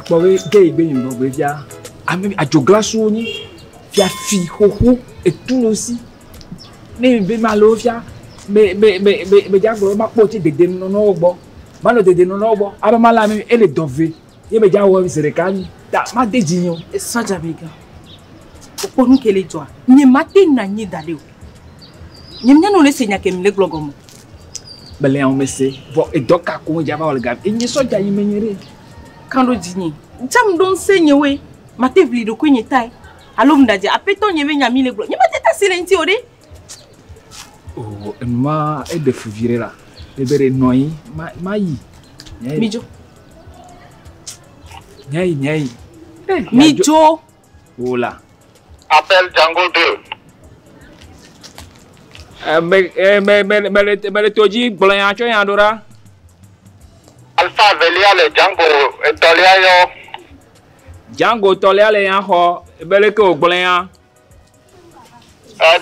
Ekpɔ be ke yi gbe nyi gbɔgbe fia ame adzoglasuwo nyi fiafi xoxo etu le wo si. Ne be ma le wo fia me me me me me dza gblɔ be makpɔ tse dedenɔnɔwo gbɔ. Manɔ dedenɔnɔwo gbɔ abe ma le ame ele dɔ ve ye me dza wɔ zi ɖeka nyi ta ma de dzi nye o. Sɔdza be gã. Wokpɔ nu ke le dzɔa. Nye mate na anyi da ɖe o. Nye mía nɔ le se nya ke mi le gblɔ gɔme. Mele ya me se vɔ edɔ ka ko dza va wɔ le ga. Enye sɔdza yi menye ɖe. Kan ɖo dzi nye. Dzam ɖo ŋusẽ nye woe. Mate ʋli ɖokui nye tae. Alo ŋɖadze aƒetɔ nye be nya mi le gblɔ. Nye mate ta si le ŋuti o ɖe. Oh, enuma eɖe fu vi ɖe la. Ebe ɖe nɔ anyi ma ma yi. Midzo. Miayi miayi. Midzo. Wola. Appel Django 2. Me me me me le me le to dzi gblɔ nya tsɔ nya ɖo ɖa. Alpha evelia le Django etɔ̃lia yɔ. Django tɔlia le nya xɔ ebe leke wògblɔ nya.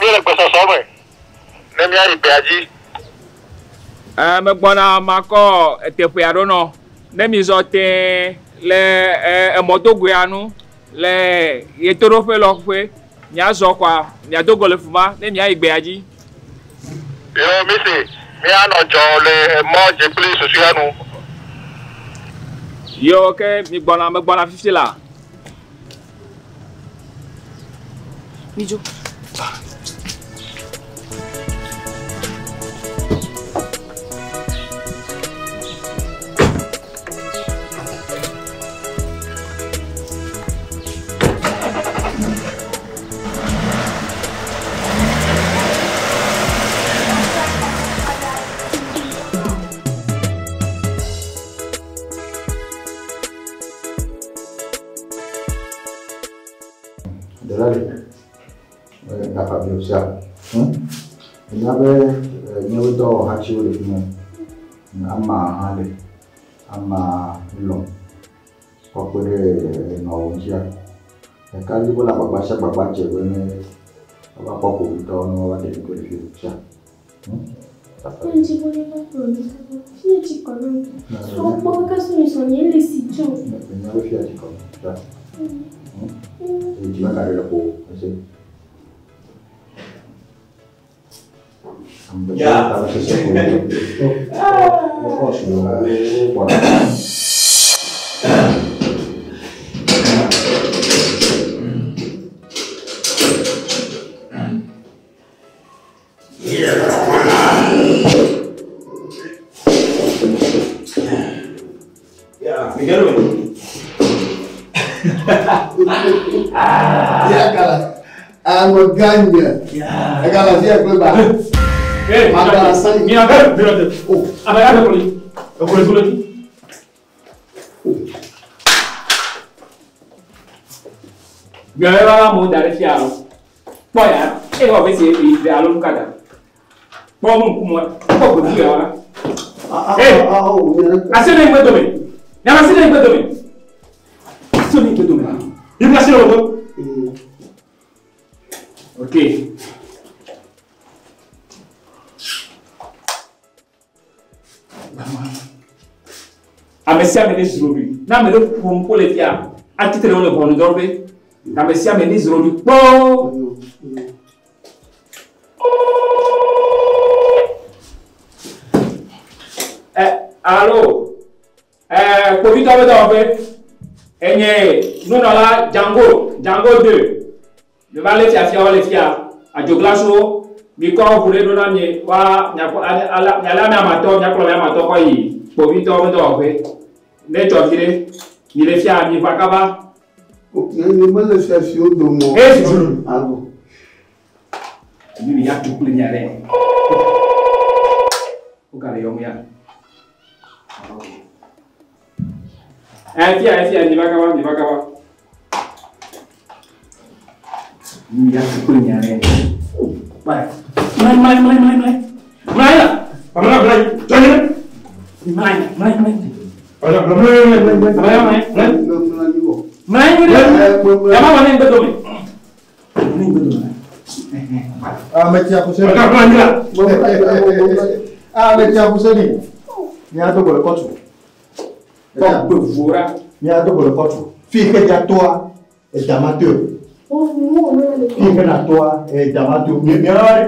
Mi le gbesɔsɔ me ne míayi gbea dzi. Megbɔna makɔ eteƒea ɖo nɔ ne mi zɔ tẽe le emɔdogoea nu le ɣetoɖoƒe lɔƒe miazɔ kɔa miado go le fi ma ne miayi gbea dzi. Yo mi se míanɔ dzɔ le emɔ dzi kple susua nu. Yo ke mi gbɔna megbɔna fifi la. Midzo. Delali, gafa biopsia. Enya be míawo dɔwɔhatiwo le fi ma. Ama hã le, ama lɔ̃ kɔ kpe ɖe enɔwo ŋutia. Ɖeka dzi be le agbagba sia agbagba dze be ne woava kpɔ kpovitɔwo ne woava ɖe mi ɖo ɖe fi sia. Ŋuti bo ne va kplɔ mi kaba. Fie tsi kɔ na mi. Srɔ̃ kpɔ kaka so mi sɔ nye le si tso. Enya be fia tsi kɔ sia. Eye dzi megaɖe le ƒo o, ese. Amegbetɔwo tamesesẽ ko wokɔ srɔ̃ wogbɔna. Yeah, Miguel. Yeah, gala. I'm a ganja. Yeah. Gala, yeah, go back. Hey, Magala, sani. Mira, mira, oh, abaya koli. Okole koli. Gbẹ̀rẹ̀ bá mo darí fi àrùn. Kpɔ ya, e wɔ bɛ se eyi alo nu kada. Kpɔ mu ŋkume, kpɔ gbɛfu ya wa. Ee, ase ne ŋgbe dome. Nyama se ne ŋgbe dome. Ase ne ŋgbe dome. Ibi ase ne wo. Ok. Ame sia ame ne zro ɖui. Ne ame ɖe ƒom ƒo le fia, atitre wo le ʋɔnudrɔ̃ƒe. Ame sia ame ne zro ɖui kpɔɔ. Alo, kpovitɔ be dɔwɔƒe. Enye nunɔla Django, Django 2. Mi va le fiafiawo le fia, adzoglasuwo. Mi kɔ ʋu ɖe ɖo na mi wa miakpɔ ala mialé ame amatɔ, miakplɔ ame amatɔ kɔ yi kpovitɔwo be dɔwɔƒe. Ne dzɔ vi ɖe, mi le fia, mi va kaba. Nye mele fiafiwo dome o. Ee, zulu. Alo. Mi mi ya tu kple mia ɖe. Wogale yɔm ya. Ok. Fia, fia, mi va kaba, mi va kaba. Mi ya tu kple mia ɖe. Bye. Mlai, mlai, mlai, mlai, mlai. Mlai la. Mlai, mlai. Jɔnni. Mlai, mlai, mlai. Mlai, mlai, mlai, mlai, mlai, mlai. Mlai, Mlai, mlai. Yama wale ŋgbe dome. Ne ŋgbe dome. Ame tsi akuseni. Ame tsi akuseni. Mía do go le kɔtu. Kpɔ gbe vo ɖa. Míado go le kɔtu. Fi yi ke dza toa, edama to. Fi yi ke na toa, edama to. Mi miawo ɖe,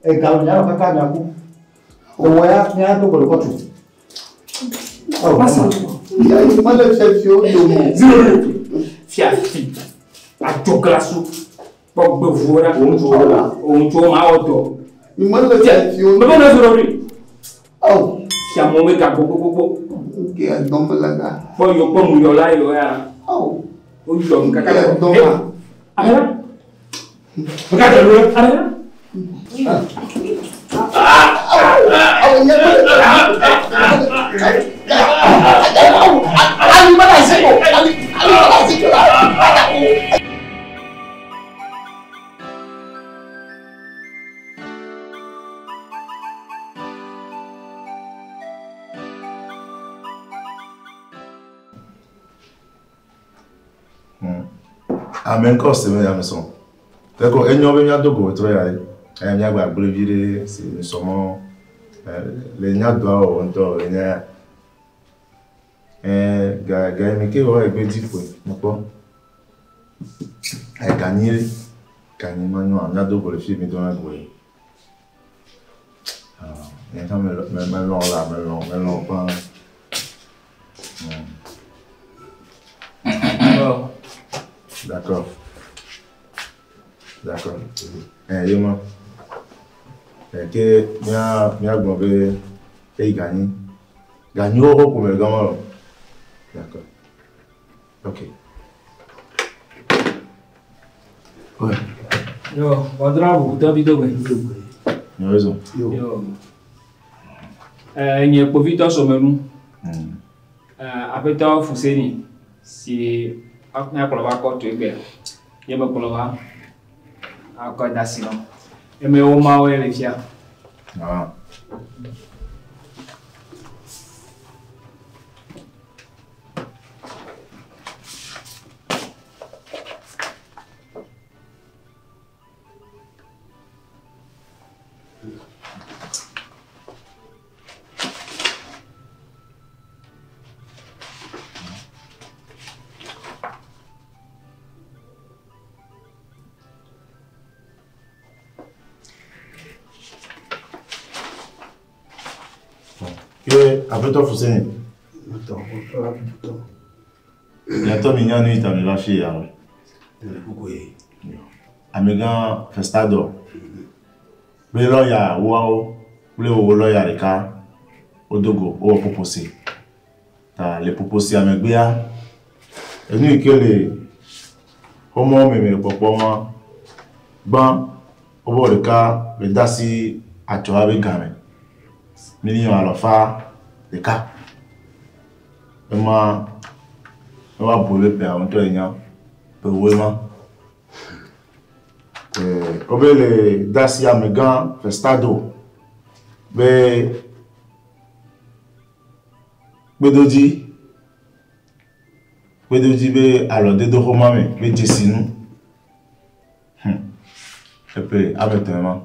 ega mianɔ kaka miaku. Ewɔ ya míado go le kɔtu. Yayi mele fiafiwo dome. Fiafi. Adzoglasu. Kpɔ gbevuwo ɖa. Wo ŋutsuwo la. Wo ŋutsuwo ma wɔ dɔ. Mele fiafiwo Mebe ne zoro ɖi. Awo. Fiamewo be ga gbogbogbogbo. Ke edɔ mele ga. Kpɔ yiwo kpɔ nuyɔla yiwo ya. Awo. Woyɔ nu kaka. Ke edɔ ma. Amela. Meka dze lu. Amela. Awo nye mele. Ali mana si ko. Ali ali mana si ko. Ame ŋkɔ se me ya me sɔn. Tɛkɔ enyo be míado go trɔ ya ɖe. Eya míagba gblẽ vi ɖe si nsɔmɔ le nya dɔa wɔwɔ ŋutɔ le nya ya. Ga ga yi mi ke wɔ egbe dzi ƒoe mekpɔ. Ganyi ɖe. Ganyi ma nyoa míado go le fi mi dona go le. Nye hã melɔ melɔ la melɔ melɔ paa. D'accord. D'accord. Yema. Ke mía míagblɔ be eyi ganyi. Ganyiwo ko ƒome gama lɔ. D'accord. Ok. Ouais. Yo, ʋɔdrɔ bubutɔ bi do gbe. Nyawo Yo. Nye kpovitɔ somenu. Aƒetɔ Fuseni si míakplɔ va kɔtu egbe. Ye mekplɔ va akɔ da asi nɔ. Eme wo mawo le fia. Ah. Ke aƒetɔ Fuseni. Miatɔ mi nya nu yi ta mi va fi ya o. Amegã Festado kple lɔya woawo kple wowo lɔya ɖeka wodo go wowɔ popose. Ta le poposea megbea, enu yi ke le xɔmɔ me me le kpɔkpɔm ma, gbã wobe ɖeka le de asi adzɔa be game. Miliyɔn alɔfa ɖeka. Ema ne woabu be ƒeawo ŋutɔ enya ƒewoe ma. Wobe le de asi amegã Festado be kpedodzi kpedodzi be alɔdedo xɔma me be dzesi nu. Eƒe ame etɔ̃e ma.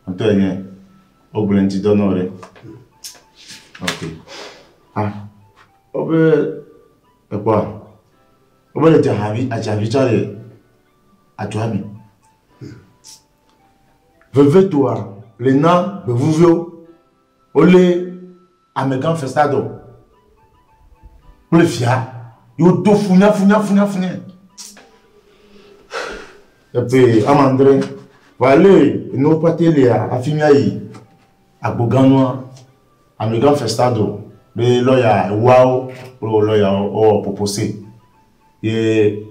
Ŋutɔ enye wogblɔ ŋuti dɔ na wo ɖe. Ok. Ah. Wobe ekpɔa wobe le dzahavi adzavi tsã le adzɔa me. Vevetoa le na gbevuviwo wole amegã Festado kple via ye wodo funya funya funya funya. Eƒe ame adre va le enuwo kpata lia hafi míayi agbogãnua amegã Festado be lɔya ewoawo kple wo lɔyawo wowɔ popose ye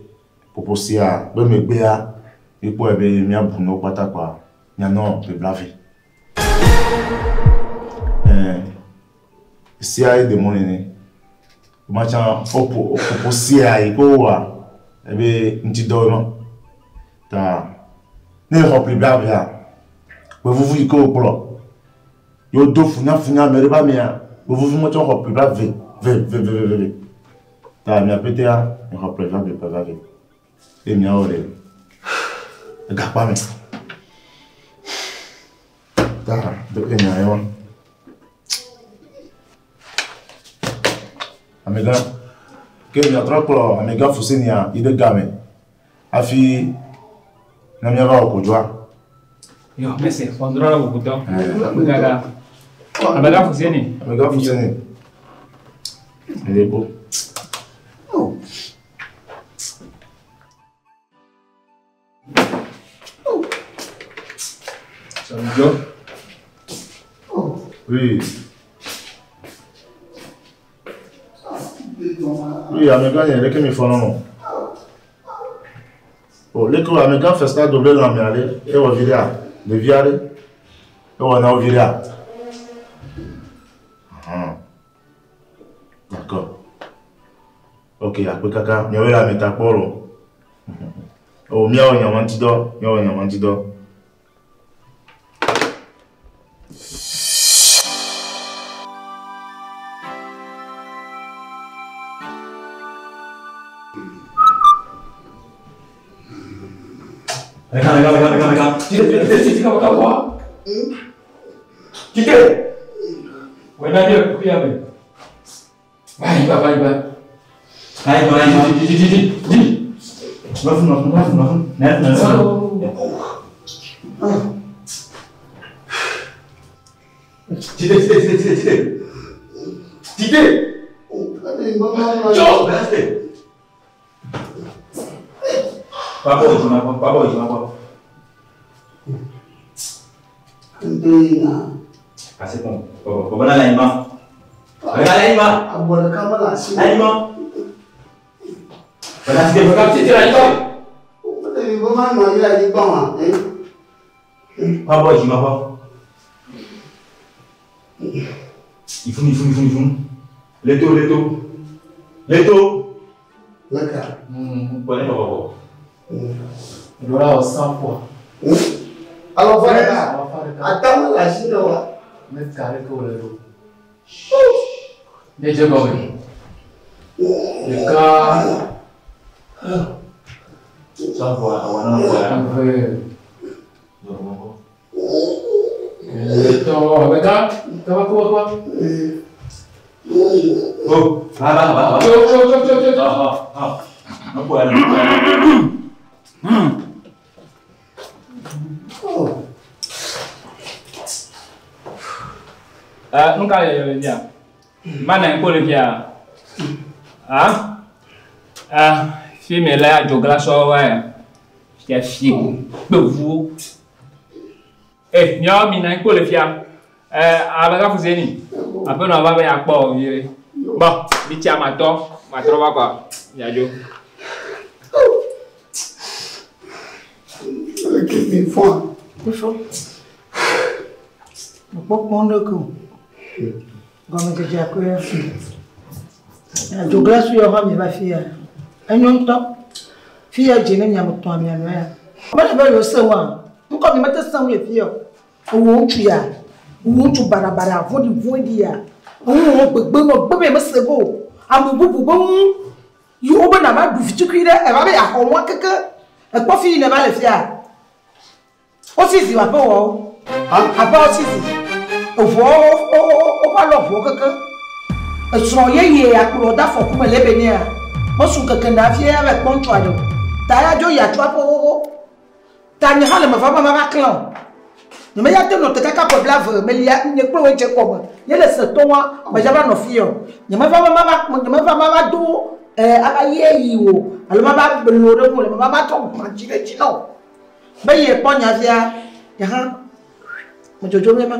poposea be megbea míkpɔe be míabu nuwo kpata kɔa mianɔ ƒe blaeve. Sia ye de mɔ nene. Matsã woƒo poposea yi ke wowɔa ebe ŋutidɔwoe ma. Ta ne exɔ ƒe blaevea, gbevuvu yi ke wokplɔ ye wodo funyafunya ame ɖe be amea, gbevuvu metsɔ xɔ ƒe blaeve ve ve ve ve ve. Ta mia ƒetea mixɔ ƒe blaeve ƒe blaeve ye miawɔ ɖe egakpa me. Ta do enya ye ma. Amegã. Ke miatrɔ kplɔ amegã Fusenia yi ɖe game hafi ne míava wɔ kodzoa. Yo, mese, ʋɔnudrɔ̃la bubutɔ. Gaga. Amegã Fuseni. Amegã Fuseni. Ele ko. Sɔmidzɔ. Oui. Oui, amegã nye leke mi fɔ nɔnɔ. O leke wo amegã festa do be lãme ale ewɔ vi ɖea? Ɖevi aɖe ewɔ na wo vi ɖea? Ahan. D'accord. Ok, akpe kaka miawoe le ameta kpɔ lo. O miawɔ nyawo ŋuti dɔ, miawɔ nyawo ŋuti dɔ. Amegã, amegã, amegã, amegã, amegã. Tite, tite, tite, kaba, kaba. Tite. Wena ɖe kuya me. Vai, vai, vai, vai. Vai, vai, vai. Di, di, di, di, di. Nɔfu, nɔfu, nɔfu, nɔfu. Nɛfu, nɛfu. Tite, tite, tite, tite, tite. Tite. Tso. Tite. Babo ìjìmá kọ, babo ìjìmá kọ. Ase kɔn, bɔbɔ, bɔbɔ na layi ma. Bɔbɔ na layi ma. Layi ma. Bɔbɔ na tite, bɔbɔ tite layi ma. Babo ìjìmá kọ. Ifun, ifun, ifun, ifun. Leto, leto. Leto. Bɔlɛ bɔbɔ bɔ. Lora wɔ 100 fois. Alors voilà, attends la Chine. Ne carré que wòle ɖo. Ne dze gɔme. Ɖeka. 100 fois, awɔ na fɔ ya. Eve. Etɔ̃. Amegã, kaba kaba kaba. Oh, va, va, va, va. Tso tso tso tso tso. Ah, ah, ah. No puedo, no puedo. Nu ka le le fia? Ma na ŋkɔ le fia? Ah? Ah, fi mi le adzoglasɔwo wa ya. Fia fi kpevuwo. Eh, miawo mi na ŋkɔ le fia. Eh, amegã Fuseni. Aƒenɔ va be yeakpɔ wò vie. Bɔn, mi tsi amatɔ, matrɔ va kɔa, miadzo. Mekpɔkpɔ ɖe ke o. Gɔmedzedzea koe ya. Adzoglasu yawo hã mieva fi ya. Enyo ŋutɔ. Fi ya dze ne miame tɔ̃a mia nɔe ya. Mele be yewo se ŋua. Ŋkɔ mi mete se ŋu le fi ya o. Ewɔ ŋutsu ya. Ewɔ ŋutsu baɖabaɖa vɔ̃ɖi vɔ̃ɖi ya. Eŋu wɔ gbegbe nɔ gbe be mese go o. Ame bubu be ŋu yi wo be nava ɖu vitukui ɖe eva be yeaxɔ nua keke. Ekpɔ fi yi ne va le fia. Wosi zi wɔ aƒe wɔwo. Aƒe wosi zi. Eʋuawo wova lɔ ʋuwo keke. Esrɔ̃ yeye akplɔ de afɔku me le ebe nea. Mesu keke na hafi ava kpɔ ŋutsu aɖe o. Ta ya dzo yi atso aƒe xoxo. Ta nye hã le meva be mava klẽ o. Nye meya te nɔ te kaka ƒe blaeve melia nye kple woe dze kɔme. Nye le se tɔŋua medza va nɔ fi ya o. Nye meva be mava nye meva mava do ava ye yi o alo mava lo ɖe ŋu le meva va trɔ gbã dzi ɖe dzi na o. Be ye kpɔ nya fia nye hã medzodzo be ma.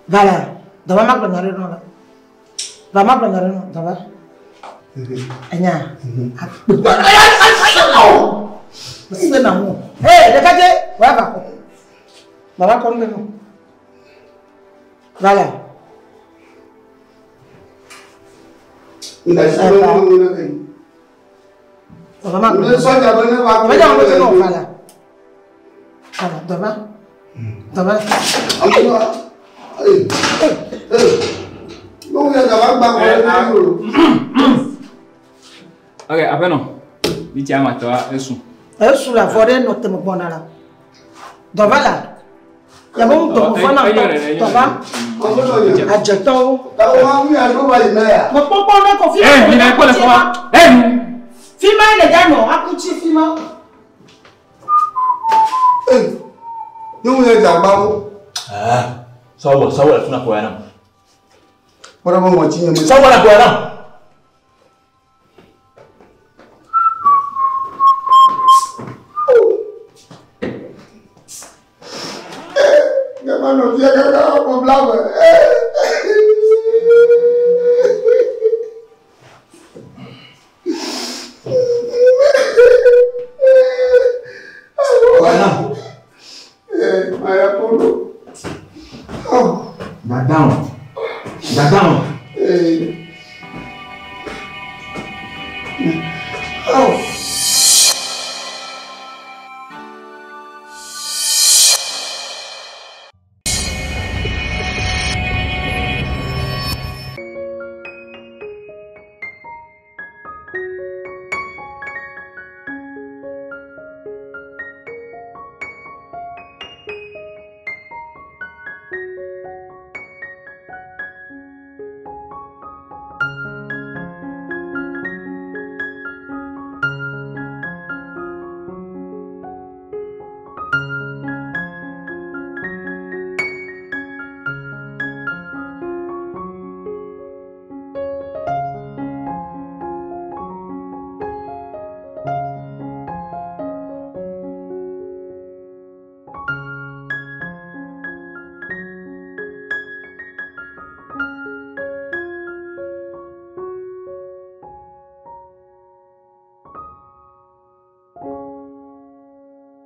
Voilà, dɔba magblɔ nya ɖe nɔ la. Va magblɔ nya ɖe nɔ dɔba. Enya. Akpe. Mese na ŋu. Ee, ɖekadze, wòava va kɔ. Baba kɔ nu ɖe nɔ. Voilà. Dɔba magblɔ. Medza ŋu ɖe nɔ voilà. Voilà, dɔba. Dɔba. Ok, aƒenɔ, mi tsi amatɔa esu. Esu le avɔ ɖe nɔ teme gbɔna la. Dɔba la. Yabe ŋu dɔme vɔ na ŋutɔ. Dɔba. Adzetɔwo. Mekpɔkpɔ ne ko fi ma. Eh, mi na kpɔ le fɔ ma. Eh. Fi ma ye le dza nɔ akutsi fi ma. Nyɔnu yɛ dze agbawo. Ah, sɔwɔ sɔwɔ le funa kɔ ya nam. Kpɔɖe be ŋɔtsi nye me. Sɔwɔ le kɔ ya nam. Nye ma nɔ fia kaka ƒe blave. Dadão. Dadão. Oh.